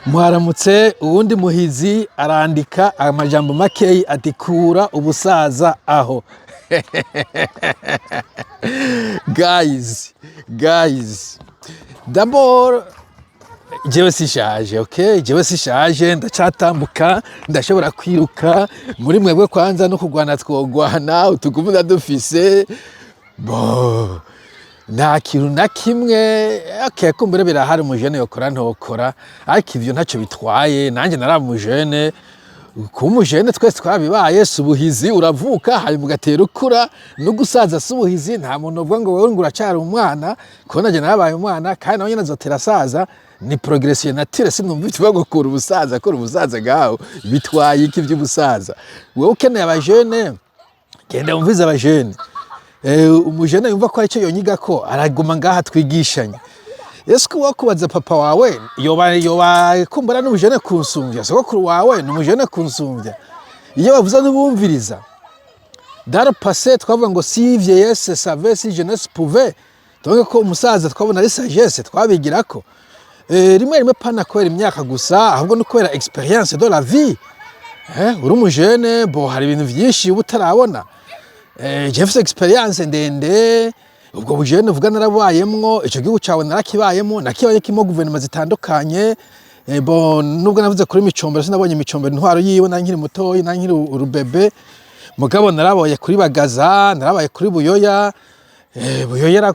Mwaramutse. Uwundi muhizi arandika amajambo makeyi ati: "Kura ubusaza aho." Guys, guys, d'abord jewe sishaje, okay? Jewe sishaje, ndacatambuka, ndashobora kwiruka muri mwebwe. Kwanza no kugwana twogwana, utugumuna dufise bo nta kintu na kimwe. Okay, kumbure birahari umujene yokora ntokora, ariko ivyo ntacyo bitwaye. Nanjye nari umujene. Kuba umujene twese twabibaye, si ubuhizi. Uravuka hanyuma ugatera ukura. No gusaza si ubuhizi. Nta muntu uvuga ngo wewe ngo uracyari umwana, kuko nanjye narabaye umwana, kandi nawe nyine azotera asaza. Ni progression naturelle. Sinumva ikivuga ngo kura ubusaza, kura ubusaza ngaho. Bitwaye iki by'ubusaza? Wewe ukeneye abajene, genda wumvize abajene. Umujene yumva ko aricyo yonyiga ko araguma ngaha twigishanye. Ese ko wakubaza papa wawe yoba kumbura n'umujene kunsumvya, sogokuru wawe ni umujene kunsumvya? Iyo bavuze ntubumviriza. Dans le passé twavuga ngo si vieillesse savait, si jeunesse pouvait. Tuvuge ko umusaza twabona ari sagesse, twabigirako rimwe rimwe, pana kubera imyaka gusa, ahubwo no kubera expérience de la vie. Uri umujene, bo hari ibintu vyinshi uba utarabona. Je mfise expérience ndende. Ubwo bujene uvuga narabayemwo, ico gihugu cawe narakibayemo, nakibaye kirimo guverinoma zitandukanye. Bon, nubwo navuze kuri Micombero, sinabonye Micombero intwaro yiwe, nari nkiri mutoyi, nari nkiri urubebe. Mugabo narabaye kuri Bagaza, narabaye kuri Buyoya. Buyoya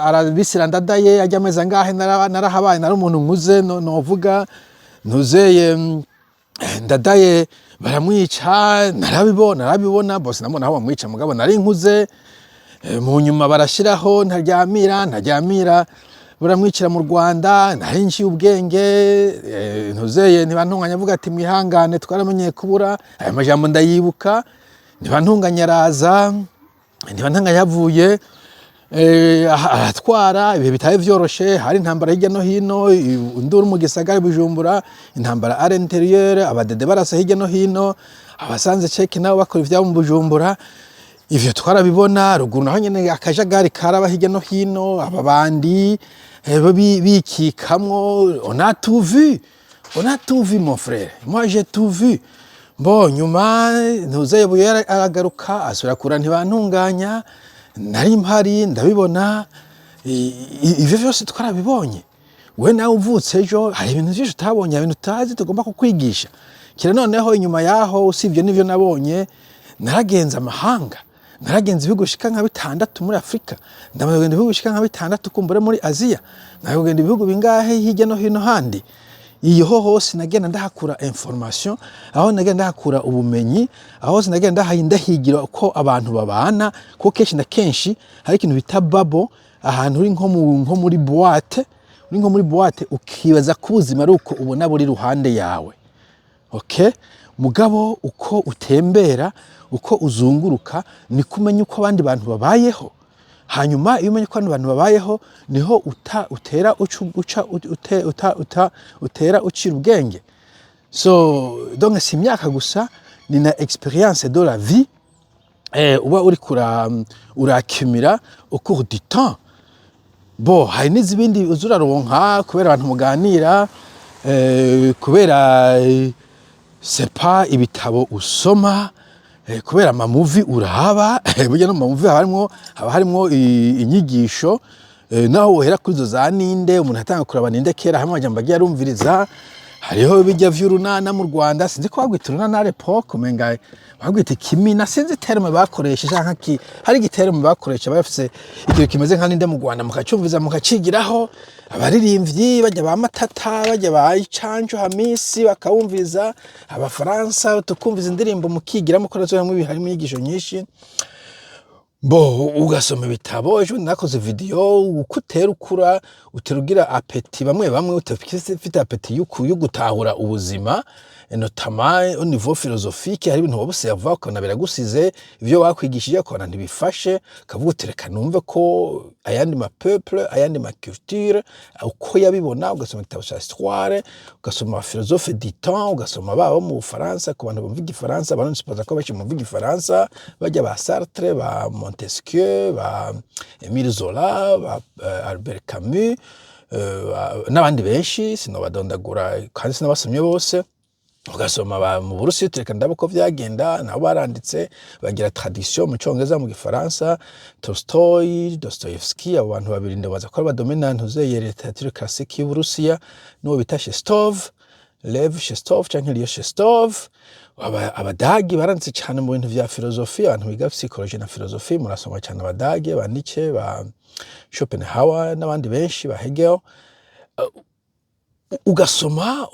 arabisira Ndadaye ajya amezi angahe, narahabaye, nari umuntu nkuze. Novuga ntuzeye Ndadaye baramwica, narabibona, narabibona bose, namubona aho bamwica, mugabo nari nkuze. Mu nyuma barashiraho Ntaryamira. Ntaryamira buramwicira mu Rwanda, nari nciye ubwenge. Ntuzeye Ntibantunganya avuga ati: "Mwihangane, twaramenyeye kubura." Aya majambo ndayibuka. Ntibantunganya araza, Ntibantunganya yavuye aratwara ibihe bitari vyoroshe. Hari intambara hirya no hino, induru mu gisagara i Bujumbura, intambara à l'intérieur, abadede barasa hirya no hino, abasanze ceke nabo bakora ivyabo mu Bujumbura. Ivyo twarabibona. Ruguru naho nyene akajagari karaba hirya no hino, aba bandi bo bikikamwo. On a tout vu, on a tout vu, mon frère, moi j'ai tout vu. Bo nyuma ntuzeye Buyoya aragaruka, asubira kura Ntibantunganya, nari mpari ndabibona. Ivyo vyose twarabibonye. We nawe uvutse ejo, hari ibintu vyinshi utabonye, hari ibintu utazi tugomba kukwigisha. Kira noneho inyuma yaho, usibye n'ivyo nabonye, naragenze amahanga, naragenze ibihugu bishika nka bitandatu muri Afurika, ndamaze kugenda ibihugu bishika nka bitandatu kumbure muri Aziya, ndamaze kugenda ibihugu bingahe hirya no hino handi. Iyo ho hose nagenda ndahakura information, aho nagenda ndahakura ubumenyi, aho hose nagenda ndahigira uko abantu babana, kuko kenshi na kenshi hari ikintu bita bubble, ahantu uri nko muri boîte, uri nko muri boîte, ukibaza ko ubuzima ari uko ubona buri ruhande yawe. Okay, mugabo uko utembera, uko uzunguruka, niko umenya uko abandi bantu babayeho. Hanyuma iyo umenye uko abandi bantu babayeho, niho uta, utera uca, uca, ute, uta, uta, utera ucira ubwenge. So donc si imyaka gusa, ni na expérience de la vie uba uriko urakimira au cours du temps. Bo hari n'izibindi uza uraronka kubera abantu muganira, kubera c'est pas ibitabo usoma, kubera ama movie uraba. Burya no mu ma movie haba harimwo inyigisho. Naho wohera kuri izo za Ninde, umuntu atanga kuraba Ninde kera, hamwe amajambo agiye arumviriza. Hariho bijya vy'urunana mu Rwanda, sinzi ko bagwita urunana à l'époque, umenga bagwita ikimina, sinzi terme bakoresha canke hari igiterme bakoresha. Bafise ikintu kimeze nka Ninde mu Rwanda, mukacumviza, mukacigiraho. Abaririmbyi bajya ba Matata, bajya ba Icanjo Hamisi, bakawumviza. Abafaransa tukumviza indirimbo, mukigiramo, ko nazo hamwe harimo inyigisho nyinshi. Bo ugasoma ibitabo. Ejo bundi nakoze video uko utera ukura, utera ugira appétit, bamwe bamwe ufite appétit yo gutahura ubuzima, notamment au niveau philosophique. Hari ibintu waba ukabona biragusize, ivyo bakwigishije ukabona ntibifashe, ukavuga uti: "Reka numve ko ayandi ma peuple, ayandi ma culture, uko yabibona." Ugasoma igitabo ca histoire, ugasoma philosophe du temps, ugasoma baba mu Bufaransa, ku bantu bumva igifaransa. Abantu nsipoza ko benshi bumva igifaransa, bajya ba Sartre, ba Montesquieu, ba Emile Zola, ba Albert Camus. N'abandi benshi sinobadondagura kandi sinabasomye bose. Ugasoma mu Burusiya, reka ndabe uko vyagenda, nabo baranditse, bagira traduction mu Congereza, mu Gifaransa. Tolstoy, Dostoevsky, abo bantu babiri ndabaza ko ari badomina ntuzeye littérature classique y'Uburusiya, n'uwo bita Shestov, Lev Shestov canke Leo Shestov. Abadagi baranditse cane mu bintu vya philosophie. Abantu biga psychologie na philosophie murasoma cane Abadage, ba Nietzsche, ba Schopenhauer n'abandi benshi, ba Hegel. Ugasoma,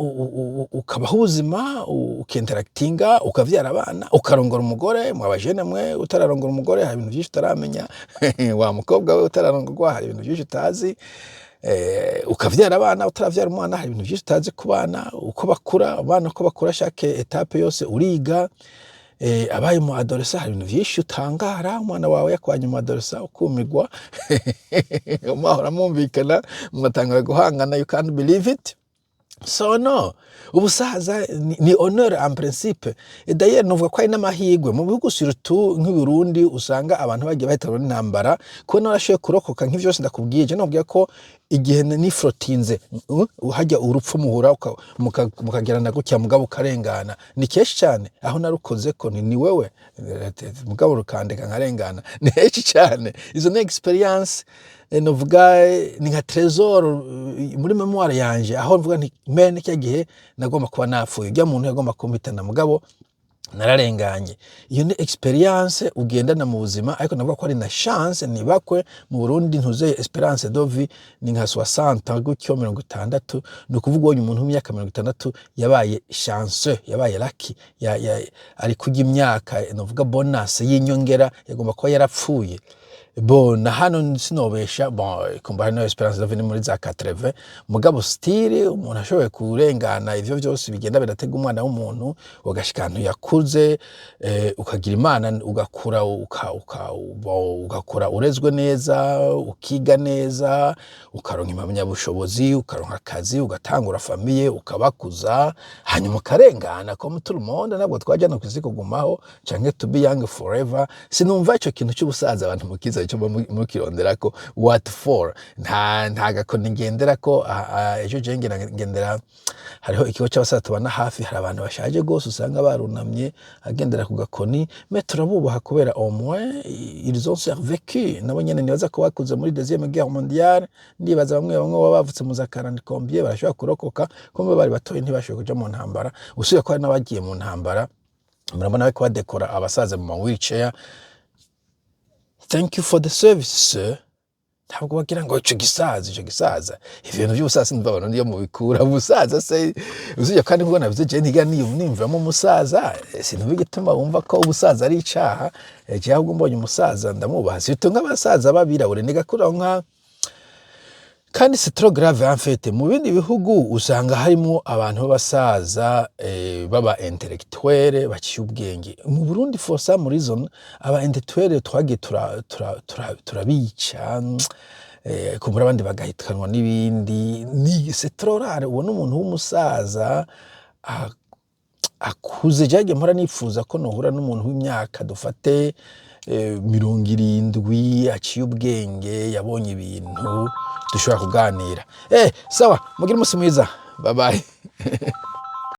ukabaho ubuzima, ukinteractinga, ukavyara abana, ukarongora umugore. Mwa bajene mwe, utararongora umugore hari ibintu vyinshi utaramenya. Wa mukobwa we utararongorwa, hari ibintu vyinshi utazi. Ukavyara abana, utaravyara umwana hari ibintu vyinshi utazi ku bana, uko bakura abana, uko bakura, chaque étape yose uriga. Abaye mu adolescent hari ibintu vyinshi utangara, umwana wawe yakwanye mu adolescent ukumirwa, mwahora mwumvikana mugatangura guhangana, you can't believe it. So no, ubusaza ni honneur en principe. Et d'ailleurs novuga ko ari n'amahirwe mu bihugu, surtout nk'i Burundi, usanga abantu bagiye bahitanwa n'intambara. Kubona warashoboye kurokoka nk'ivyo vyose ndakubwiye, je nobwira ko igihe nifrotinze hajya urupfu muhura mukagerana gutya, mugabo ukarengana, ni kenshi cyane aho narukoze ko ni wewe, mugabo rukandeka nkarengana, ni henshi cyane. Izo ni expérience, novuga ni nka trésor muri mémoire yanje, aho mvuga nti mene cya gihe nagomba kuba napfuye, ujya muntu yagomba kumpitana, mugabo nararenganye. Iyo ni expérience ugendana mu buzima, ariko navuga ko ari na chance nibakwe mu Burundi. Ntuzeye espérance de vie ni nka 60 gutyo, 60. Ni ukuvuga ubonye umuntu w'imyaka 60 yabaye chanceux, yabaye lucky, ari kurya imyaka, novuga bonus y'inyongera, yagomba kuba yarapfuye. Bon, na hano sinobesha, bon, kumva hano espérance de vie ni muri za 80, mugabo still umuntu ashoboye kurengana ivyo vyose bigenda biratega umwana w'umuntu, ugashika ahantu yakuze, ukagira Imana ugakura, ugakura urezwe neza, ukiga neza, ukaronka impamyabushobozi, ukaronka akazi, ugatangura famille, ukabakuza, hanyuma ukarengana comme tout le monde. Ntabwo twaja no kwisi kugumaho canke to be young forever. Sinumva ico kintu c'ubusaza abantu mukiza ico mukironderako, what for? Nta gakoni ngenderako. Ejo je ngendera hariho ikigo c'abasaza tubana hafi, hari abantu bashaje gose usanga barunamye agendera ku gakoni, mais turabubaha kubera au moins ils ont survécu. Nabo nyene nibaza ko bakuze muri Deuxième Guerre mondiale, ndibaza bamwe bamwe baba bavutse mu za 40 combien barashobora kurokoka, kumbe bari batoye ntibashoboye kuja mu ntambara, usibye ko hari n'abagiye mu ntambara. Murabona bariko badekora abasaza mu ma wheelchair: "Thank you for the service, sir." Ntabwo bagira ngo ico gisaza, ico gisaza. Ibintu by'ubusaza sinumva abantu niyo mubikura ubusaza se, usibye kandi nkuko navuze, je ntiga niyumvamo umusaza. Sinumva igituma wumva ko ubusaza ari icaha. Je ahubwo mbonye umusaza ndamubaha, surtout nk'abasaza b'abirabure nigakura nka, kandi c'est trop grave en fait. Mu bindi bihugu usanga harimo abantu b'abasaza baba intellectuel, baciye ubwenge. Mu Burundi, for some reason, aba intellectuel twagiye turabica, kumbura abandi bagahitanwa n'ibindi. Ni c'est trop rare ubona umuntu w'umusaza akuze. Jagiye mpora nifuza ko nohura n'umuntu w'imyaka dufate 70, aciye ubwenge, yabonye ibintu, dushobora kuganira. Sawa, mugire umunsi mwiza, bye bye.